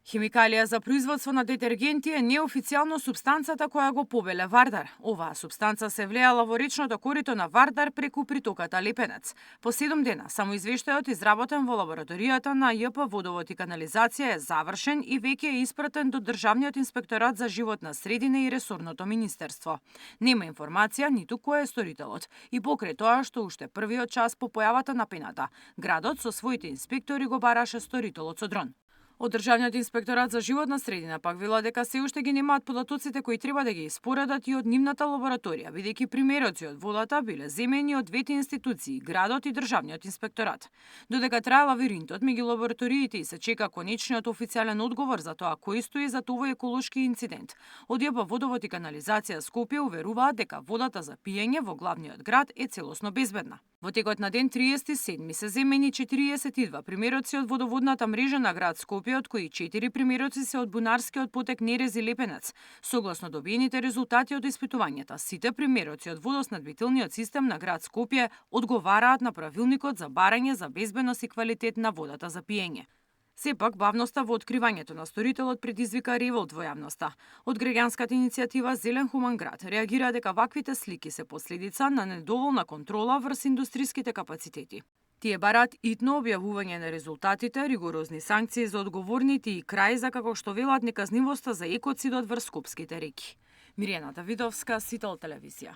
Химикалија за производство на детергенти е неофицијално супстанцата која го побеле Вардар. Оваа супстанца се влеела во речното корито на Вардар преку притоката Лепенец. По 7 дена, само извештајот изработен во лабораторијата на ЈП Водовод и канализација е завршен и веќе е испратен до Државниот инспекторат за животна средина и ресорното министерство. Нема информација ниту кој е сторителот и покрај тоа што уште првиот час по појавата на пената, градот со своите инспектори го бараше сторителот со дрон. Од Државниот инспекторат за животна средина пак вела дека се уште ги немаат податоците кои треба да ги испоредат и од нивната лабораторија, бидејќи примероци од водата биле земени од двете институции, градот и Државниот инспекторат. Додека трае лавиринтот меѓу лабораториите и се чека конечниот официјален одговор за тоа кој стои зад овој еколошки инцидент, од ЈП Водовод и канализација Скопје уверуваат дека водата за пиење во главниот град е целосно безбедна. Во текот на ден 37 се земени 42 примероци од водоводната мрежа на град Скопје, од кои 4 примероци се од бунарскиот потек Нерез и Лепенец. Согласно добиените резултати од испитувањата, сите примероци од водоснабдителниот систем на град Скопје одговараат на правилникот за барање за безбедност и квалитет на водата за пиење. Сепак, бавноста во откривањето на сторителот предизвика револт во јавноста. Од граѓанската иницијатива Зелен хуман град реагира дека ваквите слики се последица на недоволна контрола врз индустриските капацитети. Тие бараат итно објавување на резултатите, ригорозни санкции за одговорните и крај за, како што велат, неказнивоста за екоцидот врз скопските реки. Миријана Давидовска, Сител телевизија.